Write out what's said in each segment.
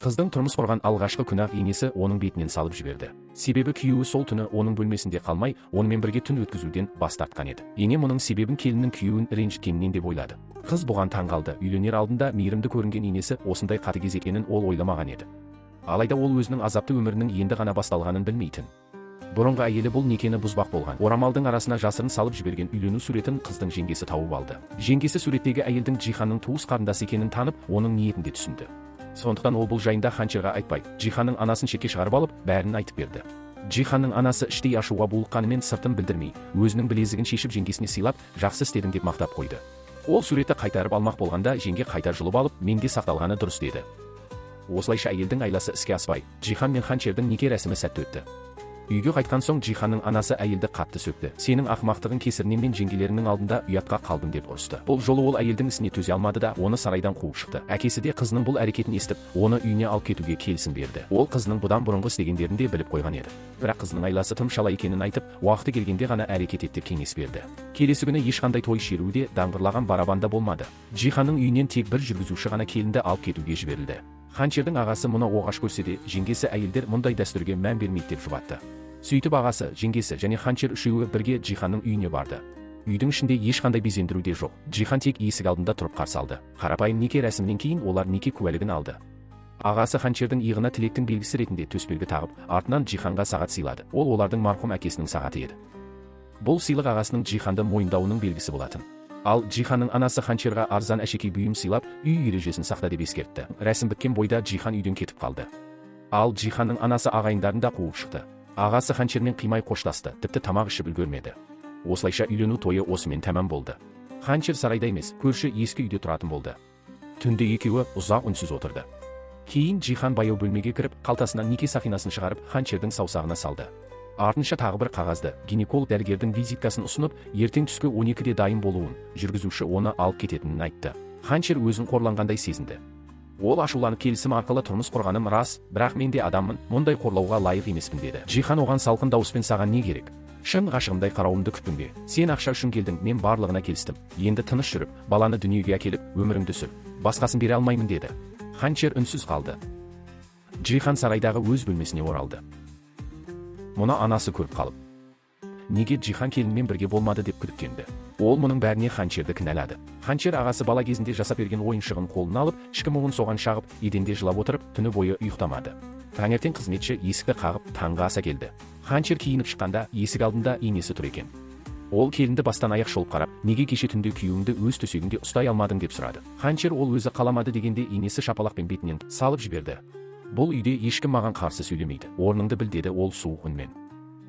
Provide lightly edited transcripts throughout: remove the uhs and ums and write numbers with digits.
Қыздың тұрмыс құрған алғашқы күні-ақ енесі оның бетінен салып жіберді. Себебі күйеуі сол түні оның бөлмесінде қалмай, онымен бірге түн өткізуден бас тартқан еді. Ене мұның себебін келіннің күйеуін ренжіткенінен деп ойлады. Қыз бұған таң қалды. Үйленер алдында мейірімді көрінген енесі осындай қатыгез екенін ол ойламаған еді. Алайда ол өзінің азапты өмірінің енді ғана басталғанын білмейтін. Бұрынғы әйелі бұл некені бұзбақ болған. Орамалдың арасына жасырын салып жіберген үйлену суретін қыздың жеңгесі тауып алды. Жеңгесі суреттегі әйелдің Джиханның туыс қарындасы екенін танып, оның ниетін де түсінді. Сондықтан ол бұл жайында Ханшерға айтпай, Джиханның анасын шетке шығарып алып, бәрін айтып берді. Джиханның анасы іштей ашуға булыққанымен сыртын білдірмей, өзінің білезігін шешіп жеңгесіне сыйлап, жақсы істедің деп мақтап қойды. Ол суретті қайтарып алмақ болғанда, жеңге қайта жұлып алып, менде сақталғаны дұрыс деді. Осылайша әйелдің айласы іске аспай, Джихан мен Ханшердің неке рәсімі сәтті өтті. Үйге қайтқан соң Джиханның анасы әйелді қатты сөкті. Сенің ақымақтығың кесірінен мен жеңгелеріңнің алдында ұятқа қалдым деп ұрысты. Бұл жолы ол әйелдің ісіне төзе алмады да, оны сарайдан қуып шықты. Әкесі де қызының бұл әрекетін естіп, оны үйіне алып кетуге келісім берді. Ол қызының бұдан бұрынғы істегендерін де біліп қойған еді. Бірақ қызының айласы тым шала екенін айтып, уақыты келгенде ғана әрекет ет деп кеңес берді. Келесі күні ешқандай той шеруі де, даңғырлаған барабан да болмады. Джиханның үйінен тек бір жүргізуші ғана келінді алып кетуге жіберілді. Ханшердің ағасы мұны оғаш көрсе де, жеңгесі әйелдер мұндай дәстүрге мән бермейді деп жұбатты. Сөйтіп ағасы, жеңгесі және Ханшер үшеуі бірге Джиханның үйіне барды. Үйдің ішінде ешқандай безендіру де жоқ. Джихан тек есік алдында тұрып қарсы алды. Қарапайым неке рәсімінен кейін олар неке куәлігін алды. Ағасы Ханшердің иығына тілектің белгісі ретінде төсбелгі тағып, артынан Джиханға сағат сыйлады. Ол олардың марқұм әкесінің сағаты еді. Бұл сыйлық ағасының Джиханды мойындауының белгісі болатын. Ал Джиханның анасы Ханшерға арзан әшекей бұйым сыйлап, үй ережесін сақта деп ескертті. Рәсім біткен бойда Джихан үйден кетіп қалды. Ал Джиханның анасы ағайындарын да қуып шықты. Ағасы Ханшермен қимай қоштасты, тіпті тамақ ішіп үлгермеді. Осылайша үйлену тойы осымен тәмам болды. Ханшер сарайда емес, көрші ескі үйде тұратын болды. Түнде екеуі ұзақ үнсіз отырды. Кейін Джихан баяу бөлмеге кіріп, қалтасынан неке сақинасын шығарып, Ханшердің саусағына салды. Артынша тағы бір қағазды, гинеколог дәрігердің визиткасын ұсынып, ертең түскі 12-де дайын болуын, жүргізуші оны алып кететінін айтты. Ханшер өзін қорланғандай сезінді. Ол ашуланып, келісім арқылы тұрмыс құрғаным рас, бірақ мен де адаммын, мұндай қорлауға лайық емеспін деді. Джихан оған салқын дауыспен: саған не керек? Шын ғашығымдай қарауымды күттің бе? Сен ақша үшін келдің, мен барлығына келістім. Енді тыныш жүріп, баланы дүниеге әкеліп, өміріңді сүр. Басқасын бере алмаймын деді. Ханшер үнсіз қалды. Джихан сарайдағы өз бөлмесіне оралды. Мұны анасы көріп қалып, неге Джихан келінмен бірге болмады деп күдіктенді. Ол мұның бәріне Ханшерді кінәлады. Ханшер ағасы бала кезінде жасап берген ойыншығын қолына алып, ішкі мұңын соған шағып, еденде жылап отырып, түні бойы ұйықтамады. Таңертең қызметші есікті қағып, таңғы ас әкелді. Ханшер киініп шыққанда, есік алдында енесі тұр екен. Ол келінді бастан аяқ шолып қарап, неге кеше түнде күйеуіңді өз төсегіңде ұстай алмадың деп сұрады. Ханшер ол өзі қаламады дегенде, енесі шапалақпен бетінен салып жіберді. Бұл үйде ешкім маған қарсы сөйлемейді. Орныңды біл деді ол суық үнмен.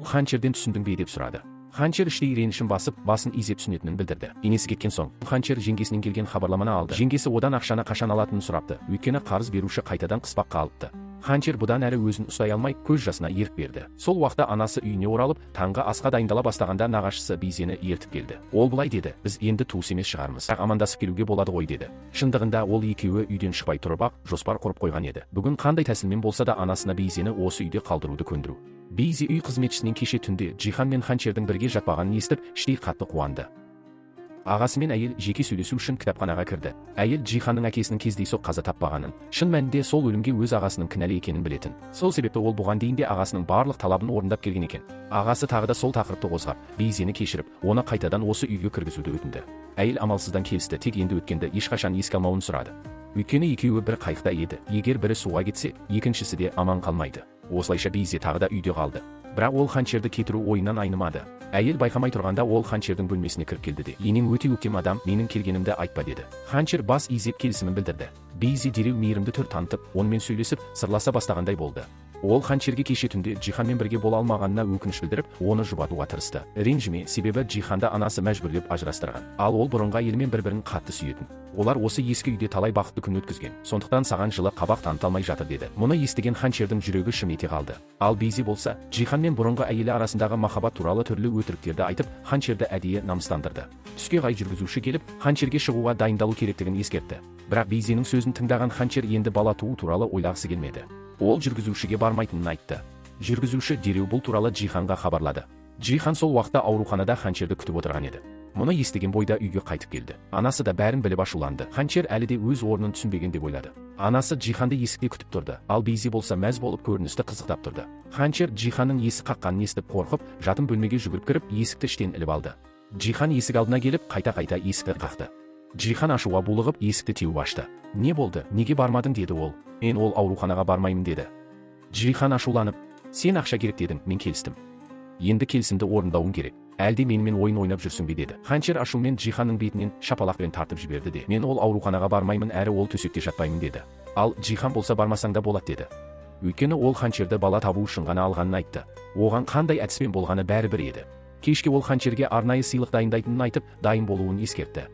Ханшерден түсіндің бе деп сұрады. Ханшер іштей ренішін басып, басын изеп түсінетінін білдірді. Енесі кеткен соң, Ханшер жеңгесінен келген хабарламаны алды. Жеңгесі одан ақшаны қашан алатынын сұрапты. Өйткені қарыз беруші қайтадан қыспаққа алыпты. Ханшер бұдан әрі өзін ұстай алмай, көз жасына ерік берді. Сол уақытта анасы үйіне оралып, таңғы асқа дайындала бастағанда нағашысы Бейзені ертіп келді. Ол былай деді: біз енді туыс емес шығармыз. Бірақ амандасып келуге болады ғой деді. Шындығында ол екеуі үйден шықпай тұрып-ақ жоспар құрып қойған еді. Бүгін қандай тәсілмен болса да анасына Бейзені осы үйде қалдыруды көндіру. Бейзе үй қызметшісінен кеше түнде Джихан мен Ханшердің бірге жатпағанын естіп, іштей қатты қуанды. Ағасы мен әйел жеке сөйлесу үшін кітапханаға кірді. Әйел Джиханның әкесінің кездейсоқ қаза таппағанын, шын мәнінде сол өлімге өз ағасының кінәлі екенін білетін. Сол себепті ол бұған дейін де ағасының барлық талабын орындап келген екен. Ағасы тағы да сол тақырыпты қозғап, Бейзені кешіріп, оны қайтадан осы үйге кіргізуді өтінді. Әйел амалсыздан келісті, тек енді өткенді ешқашан еске алмауын сұрады. Өйткені екеуі бір қайықта еді. Егер бірі суға кетсе, екіншісі де аман қалмайды. Осылайша Бейзе тағы да үйде қалды. Бірақ ол Ханшерді кетіру ойынан айнымады. Әйел байқамай тұрғанда ол Ханшердің бөлмесіне кіріп келді де, енең өте өктем адам, менің келгенімді айтпа деді. Ханшер бас изеп келісімін білдірді. Бейзе дереу мейірімді түр танытып, онымен сөйлесіп, сырласа бастағандай болды. Ол Ханшерге кеше түнде Джиханмен бірге бола алмағанына өкініш білдіріп, оны жұбатуға тырысты. Ренжіме, себебі Джиханды анасы мәжбүрлеп ажырастырған. Ал ол бұрынғы әйелімен бір-бірін қатты сүйетін. Олар осы ескі үйде талай бақытты күн өткізген. Сондықтан саған жылы қабақ таныта алмай жатыр деді. Мұны естіген Ханшердің жүрегі шым ете қалды. Ал Бейзе болса, Джихан мен бұрынғы әйелі арасындағы махаббат туралы түрлі өтіріктерді айтып, Ханшерді әдейі намыстандырды. Түске қарай жүргізуші келіп, Ханшерге шығуға дайындалу керектігін ескертті. Бірақ Бейзенің сөзін тыңдаған Ханшер енді бала туу туралы ойлағысы келмеді. Ол жүргізушіге бармайтынын айтты. Жүргізуші дереу бұл туралы Джиханға хабарлады. Джихан сол уақытта ауруханада Ханшерді күтіп отырған еді. Мұны естіген бойда үйге қайтып келді. Анасы да бәрін біліп ашуланды. Ханшер әлі де өз орнын түсінбеген деп ойлады. Анасы Джиханды есікте күтіп тұрды, ал Бейзи болса мәз болып көріністі қызықтап тұрды. Ханшер Джиханның есік қаққанын естіп қорқып, жатын бөлмеге жүгіріп кіріп, есікті іштен іліп алды. Джихан есік алдына келіп, қайта-қайта есікті қақты. Джихан ашуға булығып, есікті теуіп ашты. «Не болды, неге бармадың?» деді ол. «Мен ол ауруханаға бармаймын», деді. Джихан ашуланып, «Сен ақша керек дедің, мен келістім. Енді келісімді орындауың керек. Әлде менімен ойын ойнап жүрсің бе?» деді. Ханшер ашумен Джиханның бетінен шапалақпен тартып жіберді де, «Мен ол ауруханаға бармаймын, әрі ол төсекте жатпаймын», деді. Ал Джихан болса, «Бармасаң да болады», деді. Өйткені ол Ханшерді бала табу үшін ғана алғанын айтты. Оған қандай әдіспен болғаны бәрібір еді. Кешке ол Ханшерге арнайы сыйлық дайындайтынын айтып, дайын болуын ескертті.